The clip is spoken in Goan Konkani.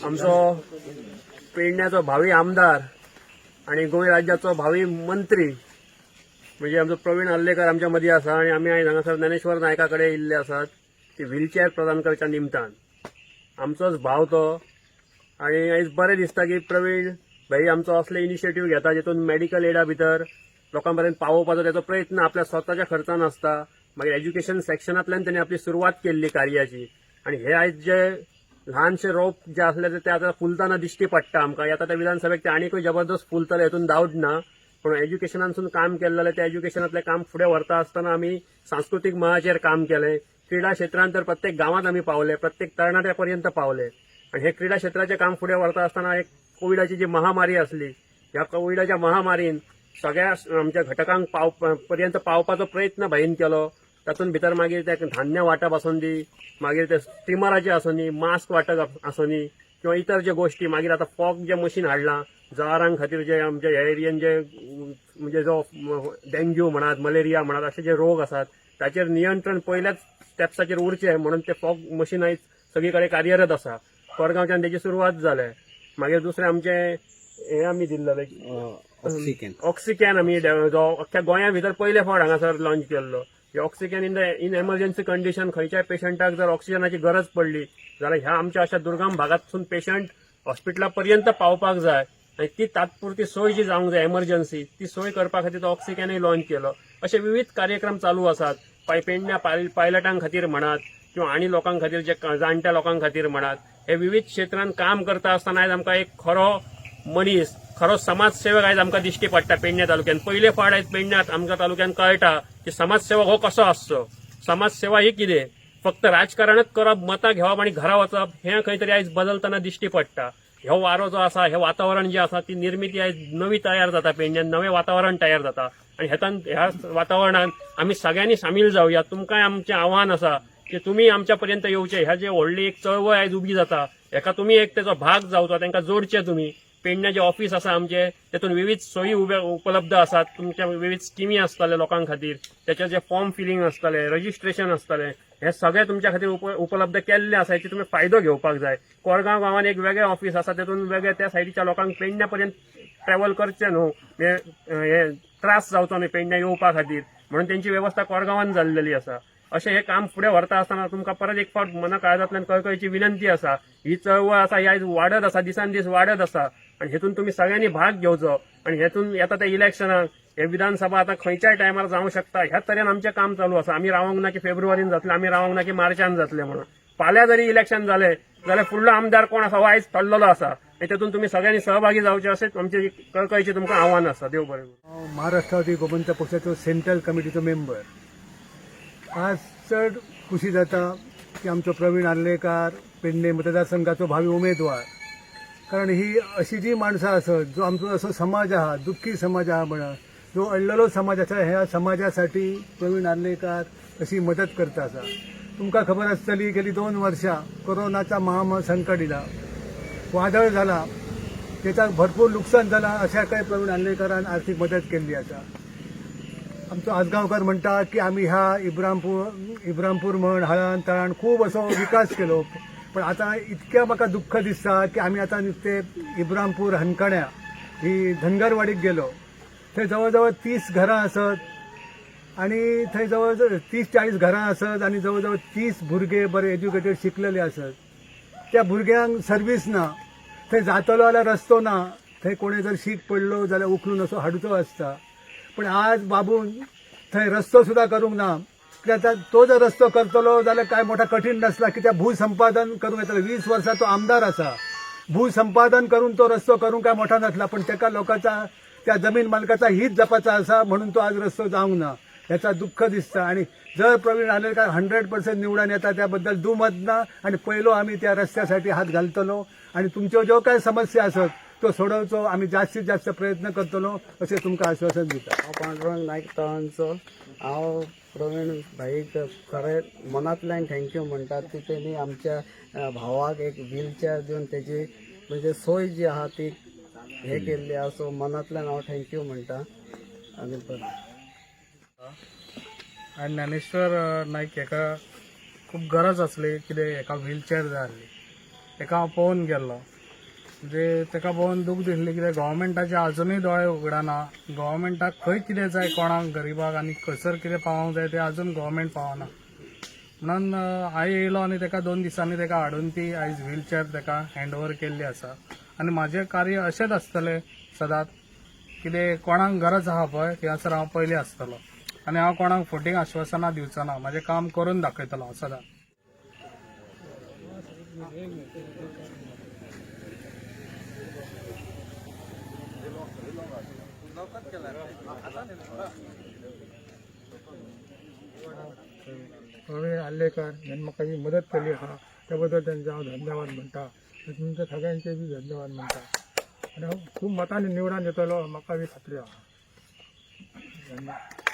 आमचो पेडण्याचो भावी आमदार आणि गोंय राज्याचो भावी मंत्री म्हणजे आमचो प्रवीण आर्लेकर आमच्या मदीं आसा आनी आमी आयज हांगासर ज्ञानेश्वर नायका कडेन येयल्ले आसात ती व्हीलचॅर प्रदान करच्या निमतान. आमचोच भाव तो आनी आयज बरें दिसता की प्रवीण भाई आमचो असले इनिशिएटीव घेता जितून मेडिकल एडा भितर लोकां पर्यंत पावोवपाचो तेचो प्रयत्न आपल्या स्वताच्या खर्चान आसता. मागीर एज्युकेशन सेक्शनांतल्यान तेणी आपली सुरवात केल्ली कार्याची आनी हे आयज जे ल्हानशे रोप जे आसले ते आतां फुलतना दिश्टी पडटा आमकां. आतां त्या विधानसभेक ते आनीकूय जबरदस्त फुलतले हेतून डावट ना. पूण एज्युकेशनानसून काम केल्लें जाल्यार त्या एज्युकेशनांतलें काम फुडें व्हरता आसतना आमी सांस्कृतीक मळाचेर काम केलें. क्रिडा क्षेत्रांत तर प्रत्येक गांवांत आमी पावले, प्रत्येक तरणाट्या पर्यंत पावले आनी हे क्रिडा क्षेत्राचें काम फुडें व्हरता आसतना एक कोविडाची जी महामारी आसली, ह्या कोविडाच्या महामारीन सगळ्या आमच्या घटकांक पर्यंत पावपाचो प्रयत्न भाईन केलो. तातूंत भितर मागीर ते धान्य वांटप आसूं दी, मागीर ते स्टिमराचे आसूं दी, मास्क वांटप आसूं दी किंवा इतर ज्यो गोश्टी. मागीर आतां फॉग जे मशीन हाडलां जळारां खातीर, जे आमच्या ह्या एरियेन जे म्हणजे जो डेंग्यू म्हणात, मलेरिया म्हणात, अशे जे रोग आसात ताचेर नियंत्रण पयल्याच स्टेप्साचेर उरचें म्हणून ते फॉग मशीन आयज सगळी कडेन कार्यरत आसा. कोरगांवच्यान तेजी सुरवात जाल्या. मागीर दुसरें आमचें हें आमी दिल्लें ऑक्सिकॅन. ऑक्सिकॅन आमी जो अख्ख्या गोंया भितर पयले फावट हांगासर लॉन्च केल्लो. Oxycan in the in emergency condition, खंयच्याय पेशंटाक जर ऑक्सिजनाची गरज पडली जाल्यार ह्या आमच्या अशा दुर्गम भागांतसून पेशंट हॉस्पिटला पर्यंत पावपाक जाय आनी ती तात्पुरती सोय जी जावंक जाय एमर्जन्सी, ती सोय करपा खातीर तो ऑक्सिकॅनूय लॉन्च केलो. अशे विविध कार्यक्रम चालू आसात. पेडण्या पायलटां खातीर म्हणात किंवा आनी लोकां खातीर, जे जाणट्या लोकां खातीर म्हणात, हे विविध क्षेत्रांत काम करता आसतना आयज आमकां एक खरो मनीस, खरो समाजसेवक आयज आमकां दिश्टी पडटा पेडण्या तालुक्यात. पयले फावट आयज पेडण्यात आमकां तालुक्यात कळटा की समाजसेवक हो कसो आसचो, समाजसेवा ही कितें, फक्त राजकारणच करप, मतां घेवप आनी घरा वचप हें खंय तरी आयज बदलतना दिश्टी पडटा. हो वारो जो आसा, हें वातावरण जें आसा, ती निर्मिती आयज नवी तयार जाता पेडण्यान, नवें वातावरण तयार जाता आनी हेतान ह्या वातावरणान आमी सगळ्यांनी सामील जावया. तुमकांय आमचें आव्हान आसा की तुमी आमच्या पर्यंत येवचे. ह्या जे व्हडली एक चळवळ आयज उबी जाता हेका तुमी एक तेचो भाग जावचो, तांकां जोडचे तुमी. पेडण्याचे ऑफिस आसा आमचे, तेतून विविध सोयी उबे उपलब्ध आसात. तुमच्या विविध स्किमी आसतले लोकां खातीर, तेचे जे फॉर्म फिलिंग आसतले, रजिस्ट्रेशन आसतले, हे सगळे तुमच्या खातीर उपलब्ध केल्ले आसा. हेची तुमी फायदो घेवपाक जाय. कोरगांव गांवान एक वेगळें ऑफिस आसा, तेतून वेगळे त्या सायडीच्या लोकांक पेडण्या पर्यंत ट्रॅव्हल करचें न्हू, हे त्रास जावचो न्हय पेडण्या येवपा खातीर म्हणून तेंची वेवस्था कोरगांवान जाल्लेली आसा. अशें हें काम फुडें व्हरता आसतना तुमकां परत एक फावट मना काळजांतल्यान कळकळीची विनंती आसा. ही चळवळ आसा ही आयज वाडत आसा, दिसान दीस वाडत आसा आनी हेतून तुमी सगळ्यांनी भाग घेवचो आनी हेतून येता त्या इलेक्शनाक, हे विधानसभा आतां खंयच्याय टायमार जावंक शकता, ह्या तरेन आमचें काम चालू आसा. आमी रावंक ना की फेब्रुवारीन जातलें, आमी रावंक ना की मार्चान जातलें म्हणून. फाल्यां जरी इलेक्शन जालें जाल्यार फुडलो आमदार कोण आसा हो आयज ठरलेलो आसा आनी तेतून तुमी सगळ्यांनी सहभागी जावचे अशें आमचें कळकळीचें तुमकां आव्हान आसा. देव बरें करूं. हांव महाराष्ट्रवादी गोमंतक पक्षाचो सेंट्रल कमिटीचो मेंबर. आज चड खुशी जाता की आमचो प्रवीण आर्लेकार पेडणे मतदारसंघाचो भावी उमेदवार, कारण ही अशी जी माणसां आसत, जो आमचो असो समाज आहा, दुख्खी समाज आहा म्हणा, जो अडलेलो समाज आसा, ह्या समाजासाठी प्रवीण आर्लेकार अशी मदत करता आसा. तुमकां खबर आसतली, गेली 2 वर्षां कोरोनाचा महामा संकट इला, वादळ झाला, त्याचा भरपूर नुकसान झाला. अशा काही प्रवीण आर्लेकरान आर्थिक मदत केल्ली आसा. आमचो आजगांवकर म्हणटा की आमी ह्या इब्रामपूर म्हण हळान तळान खूब असो विकास केलो, पण आतां इतक्या म्हाका दुख्ख दिसता की आमी आतां नुस्ते इब्रामपूर हनकण्या ही धनगरवाडीक गेलो, थंय जवळ जवळ 30 घरां आसत आणि थंय जवळ जवळ 30-40 घरां आसत आणि जवळ जवळ 30 भुरगे बरे एज्युकेटेड शिकलेले आसत. त्या भुरग्यांक सर्वीस ना. थंय जातलो जाल्यार रस्तो ना. थंय कोणें जर शीक पडलो जाल्यार उखलून असो हाडचो आसता. पण आज बाबून थंय रस्तो सुद्दां करूंक ना, कित्याक आतां तो जर रस्तो करतलो जाल्यार काय मोठा कठीण नासला, कित्याक भूसंपादन करूंक येतलो. 20 वर्सां तो आमदार आसा. भूसंपादन करून तो रस्तो करूंक काय मोठा नासला, पण तेका लोकांचा, त्या जमीन मालकाचा हित जपाचा आसा म्हणून तो आज रस्तो जावंक ना, ह्याचा दुःख दिसता. आणि जर प्रवीण आर्लेकर 100% निवडून येता त्याबद्दल दुमत ना आणि पयलो आमी त्या रस्त्यासाठी हात घालतलो आणि तुमच्यो ज्यो काय समस्या आसत तो सोडोवचो आमी जास्तीत जास्त प्रयत्न करतलो अशें तुमकां आश्वासन दिता. हांव पांडुरंग नायक तळांचो. हांव प्रवीण भाईक खरें मनांतल्यान thank you म्हणटा की तेणी आमच्या भावाक एक व्हीलचेअर दिवन तेजी म्हणजे सोय जी आहा ती हे केल्ली आहा. सो मनांतल्यान हांव thank you म्हणटा आनी बरें. आनी ज्ञानेश्वर नायक हेका खूब गरज आसली, कितें हेका व्हीलचेअर जाय आसली. तेका हांव पळोवन गेल्लो. म्हणजे तेका पळोवन दूख दिसली कित्याक गव्हर्मेंटाचे अजुनूय दोळे उगडना. गव्हर्मेंटाक खंय कितें जाय कोणाक गरिबाक आनी खंयसर कितें पावोवंक जाय तें अजून गव्हर्मेंट पावना. म्हणून हांव येयलो आनी तेका 2 दिसांनी तेका हाडून ती आयज व्हीलचॅर तेका हँड ओवर केल्ली आसा. आनी म्हाजें कार्य अशेंच आसतलें सदांच, कितें कोणाक गरज आहा पळय थंयसर हांव पयलीं आसतलो आनी हांव कोणाक फटींग आश्वासनां दिवचो ना, म्हाजें काम करून दाखयतलो हांव सदांच. प्रवीण आर्लेकर यांनी म्हाका ही मदत केली आहा त्या बद्दल तांचे हांव धन्यवाद म्हणटा आनी तुमच्या सगळ्यांचे बी धन्यवाद म्हणटा आनी हांव खूब मतांनी निवडून येतलो म्हाका बी खात्री आहा. धन्यवाद.